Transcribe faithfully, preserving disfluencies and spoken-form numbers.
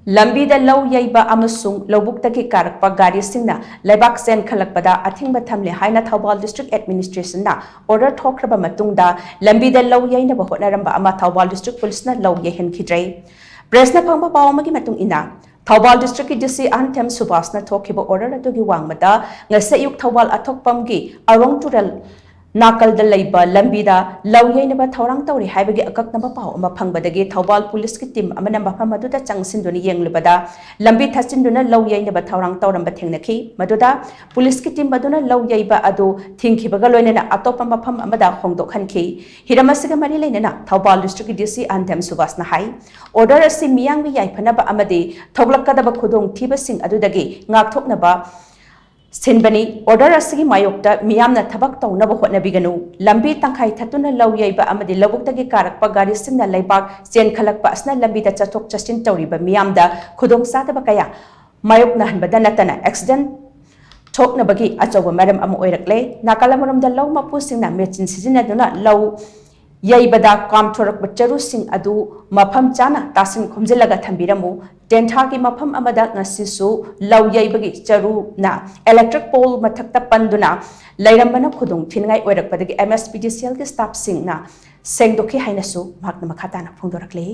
ꯂꯝꯕꯤꯗ ꯂꯧ ꯌꯩꯕ ꯑꯃꯁꯨꯡ ꯂꯧꯕꯨꯛꯇꯒꯤ ꯀꯥꯔꯛꯄ ꯒꯥꯔꯤꯁꯤꯡꯅ ꯂꯩꯕꯥꯛ ꯆꯦꯟꯈꯠꯂꯛꯄꯗ ꯑꯊꯤꯡꯕ ꯊꯝꯂꯦ ꯍꯥꯏꯅ ꯊꯧꯕꯥꯜ ꯗꯤꯁꯇ꯭ꯔꯤꯛ ꯑꯦꯗꯃꯤꯅꯤꯁꯇ꯭ꯔꯦꯁꯟꯅ ꯑꯣꯔꯗꯔ ꯊꯣꯛꯈ꯭ꯔꯕ ꯃꯇꯨꯡꯗ ꯂꯝꯕꯤꯗ ꯂꯧ ꯌꯩꯅꯕ ꯍꯣꯠꯅꯔꯝꯕ ꯑꯃ ꯊꯧꯕꯥꯜ ꯗꯤꯁꯇ꯭ꯔꯤꯛ ꯄꯨꯂꯤꯁꯅ ꯂꯧ ꯌꯩꯍꯟꯈꯤꯗ꯭ꯔꯦ꯫ ꯄ꯭ꯔꯦꯁꯅ ꯐꯪꯕ ꯄꯥꯎ ꯑꯃꯒꯤ ꯃꯇꯨꯡ ꯏꯟꯅ, ꯊꯧꯕꯥꯜ ꯗꯤꯁꯇ꯭ꯔꯤꯛꯀꯤ ꯗꯤ ꯁꯤ ꯑꯍꯟꯊꯦꯝ ꯁꯨꯕꯥꯁꯅ ꯊꯣꯛꯈꯤꯕ ꯑꯣꯔꯗꯔ ꯑꯗꯨꯒꯤ ꯋꯥꯡꯃꯗ ꯉꯁꯤ ꯑꯌꯨꯛ ꯊꯧꯕꯥꯜ ꯑꯊꯣꯛꯄꯝꯒꯤ ꯑꯔꯣꯡ ꯇꯨꯔꯦꯜ ꯅꯥꯀꯜꯗ ꯂꯩꯕ ꯂꯝꯕꯤꯗ ꯂꯧ ꯌꯩꯅꯕ ꯊꯧꯔꯥꯡ ꯇꯧꯔꯤ ꯍꯥꯏꯕꯒꯤ ꯑꯀꯛꯅꯕ ꯄꯥꯎ ꯑꯃ ꯐꯪꯕꯗꯒꯤ ꯊꯧꯕꯥꯜ ꯄꯨꯂꯤꯁꯀꯤ ꯇꯤꯝ ꯑꯃꯅ ꯃꯐꯝ ꯑꯗꯨꯗ ꯆꯪꯁꯤꯟꯗꯨꯅ ꯌꯦꯡꯂꯨꯕꯗ ꯂꯝꯕꯤ ꯊꯠꯆꯤꯟꯗꯨꯅ ꯂꯧ ꯌꯩꯅꯕ ꯊꯧꯔꯥꯡ ꯇꯧꯔꯝꯕ ꯊꯦꯡꯅꯈꯤ꯫ ꯃꯗꯨꯗ ꯄꯨꯂꯤꯁꯀꯤ ꯇꯤꯝ ꯑꯗꯨꯅ ꯂꯧ ꯌꯩꯕ ꯑꯗꯨ ꯊꯤꯡꯈꯤꯕꯒ ꯂꯣꯏꯅꯅ ꯑꯇꯣꯞꯄ ꯃꯐꯝ ꯑꯃꯗ ꯍꯣꯡꯗꯣꯛꯍꯟꯈꯤ꯫ ꯍꯤꯔꯝ ꯑꯁꯤꯒ ꯃꯔꯤ ꯂꯩꯅꯅ ꯊꯧꯕꯥꯜ ꯗꯤꯁꯇ꯭ꯔꯤꯛꯀꯤ ꯗꯤ ꯁꯤ ꯑꯍꯟꯊꯦꯝ ꯁꯨꯕꯥꯁꯅ ꯍꯥꯏ, ꯑꯣꯔꯗꯔ ꯑꯁꯤ ꯃꯤꯌꯥꯝꯒꯤ ꯌꯥꯏꯐꯅꯕ ꯑꯃꯗꯤ ꯊꯣꯛꯂꯛꯀꯗꯕ ꯈꯨꯗꯣꯡꯊꯤꯕꯁꯤꯡ ꯑꯗꯨꯗꯒꯤ ꯉꯥꯛꯊꯣꯛꯅꯕ ꯁꯤꯟꯕꯅꯤ꯫ ꯑꯣꯔꯗꯔ ꯑꯁꯤꯒꯤ ꯃꯥꯌꯣꯛꯇ ꯃꯤꯌꯥꯝꯅ ꯊꯕꯛ ꯇꯧꯅꯕ ꯍꯣꯠꯅꯕꯤꯒꯅꯨ꯫ ꯂꯝꯕꯤ ꯇꯪꯈꯥꯏ ꯊꯠꯇꯨꯅ ꯂꯧ ꯌꯩꯕ ꯑꯃꯗꯤ ꯂꯧꯕꯨꯛꯇꯒꯤ ꯀꯥꯔꯛꯄ ꯒꯥꯔꯤꯁꯤꯡꯅ ꯂꯩꯕꯥꯛ ꯆꯦꯟꯈꯠꯂꯛꯄ ꯑꯁꯤꯅ ꯂꯝꯕꯤꯗ ꯆꯠꯊꯣꯛ ꯆꯠꯁꯤꯟ ꯇꯧꯔꯤꯕ ꯃꯤꯌꯥꯝꯗ ꯈꯨꯗꯣꯡꯆꯥꯗꯕ ꯀꯌꯥ ꯃꯥꯌꯣꯛꯅꯍꯟꯕꯗ ꯅꯠꯇꯅ ꯑꯦꯛꯁꯤꯗꯦꯟ ꯊꯣꯛꯅꯕꯒꯤ ꯑꯆꯧꯕ ꯃꯔꯝ ꯑꯃ ꯑꯣꯏꯔꯛꯂꯦ꯫ ꯅꯥꯀꯜ ꯑꯃꯔꯣꯝꯗ ꯂꯧ ꯃꯄꯨꯁꯤꯡꯅ ꯃꯦꯆꯤꯟ ꯁꯤꯖꯤꯟꯅꯗꯨꯅ ꯂꯧ ꯌꯩꯕꯗ ꯀꯥꯝꯊꯣꯔꯛꯄ ꯆꯔꯨꯁꯤꯡ ꯑꯗꯨ ꯃꯐꯝ ꯆꯥꯅ ꯇꯥꯁꯤꯟ ꯈꯣꯝꯖꯤꯜꯂꯒ ꯊꯝꯕꯤꯔꯝꯃꯨ꯫ ꯇꯦꯟꯊꯥꯒꯤ ꯃꯐꯝ ꯑꯃꯗ ꯉꯁꯤꯁꯨ ꯂꯧ ꯌꯩꯕꯒꯤ ꯆꯔꯨꯅ ꯏꯂꯦꯛꯇ꯭ꯔꯤꯛ ꯄꯣꯜ ꯃꯊꯛꯇ ꯄꯟꯗꯨꯅ ꯂꯩꯔꯝꯕꯅ ꯈꯨꯗꯣꯡ ꯊꯤꯅꯤꯡꯉꯥꯏ ꯑꯣꯏꯔꯛꯄꯗꯒꯤ ꯑꯦꯝ ꯑꯦꯁ ꯄꯤ ꯗꯤ ꯁꯤ ꯑꯦꯜꯒꯤ ꯁ꯭ꯇꯥꯐꯁꯤꯡꯅ ꯁꯦꯡꯗꯣꯛꯈꯤ ꯍꯥꯏꯅꯁꯨ ꯃꯍꯥꯛꯅ ꯃꯈꯥ ꯇꯥꯅ ꯐꯣꯡꯗꯣꯔꯛꯂꯤ꯫